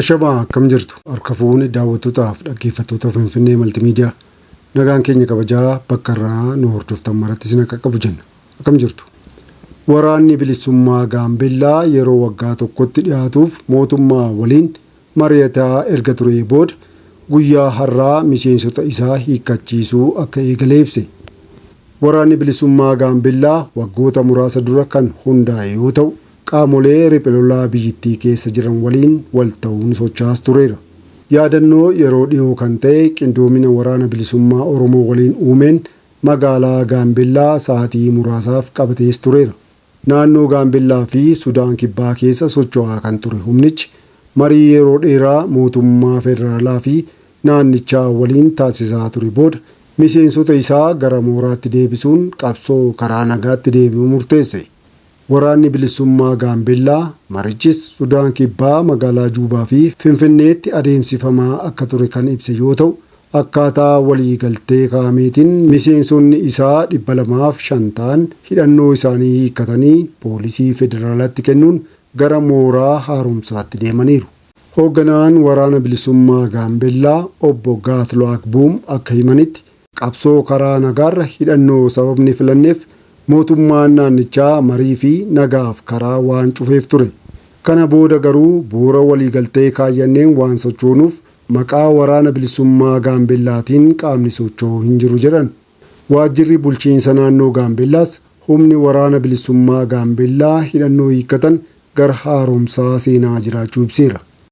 Ashamaa akkam jirtu harka fuune daawwattootaaf dhaggeeffattoota Finfinnee Maltimiidiyaa nagaan keenya kabajaa bakka irraa nu hordoftan maratti isin akka qabu jenna. Akkam jirtu? Waraanni bilisummaa Gaambellaa yeroo waggaa tokkotti dhiyaatuuf mootummaa waliin mari'ataa erga turee booda guyyaa har'aa miseensota isaa hiikkachiisuu akka eegale ibse. Waraanni bilisummaa Gaambellaa waggoota muraasa dura kan hundaa'e yoo ta'u, qaamolee riphee lolaa biyyattii keessa jiran waliin wal ta'uun socho'aas tureera. Yaadannoo yeroo dhiyoo kan ta'e qindoomina waraana bilisummaa Oromoo waliin uumeen magaalaa Gaambellaa sa'aatii muraasaaf qabatees tureera. Naannoo Gaambellaa fi Sudaan Kibbaa keessa socho'aa kan ture humnichi marii yeroo dheeraa mootummaa federaalaa fi naannichaa waliin taasisaa ture booda miseensota isaa gara mooraatti deebisuun qabsoo karaa nagaatti deebi'uu murteesse. Waraanni bilisummaa Gaambellaa marichis Sudaan Kibbaa magaalaa Juubaa fi Finfinneetti adeemsifamaa akka ture kan ibse yoo ta'u, akkaataa walii galtee kaa'ameetiin miseensonni isaa 205 ta'an hidhannoo isaanii hiikkatanii poolisii federaalaatti kennuun gara mooraa haaromsaatti deemaniiru. Hoogganaan waraana bilisummaa Gaambellaa obbo Gaatluwaak Buum akka himanitti qabsoo karaa nagaarra hidhannoo sababni filanneef mootummaan naannichaa marii fi nagaaf karaa waan cufeef ture. Kana booda garuu bu'uura waliigaltee kaayyanneen waan sochoonuuf maqaa waraana bilisummaa Gaambellaatiin qaamni socho'u hin jiru jedhan. Waajjirri bulchiinsa naannoo Gaambellaas humni waraana bilisummaa Gaambellaa hidhannoo hiikkatan gara haaromsaa seenaa jiraachuu ibseera.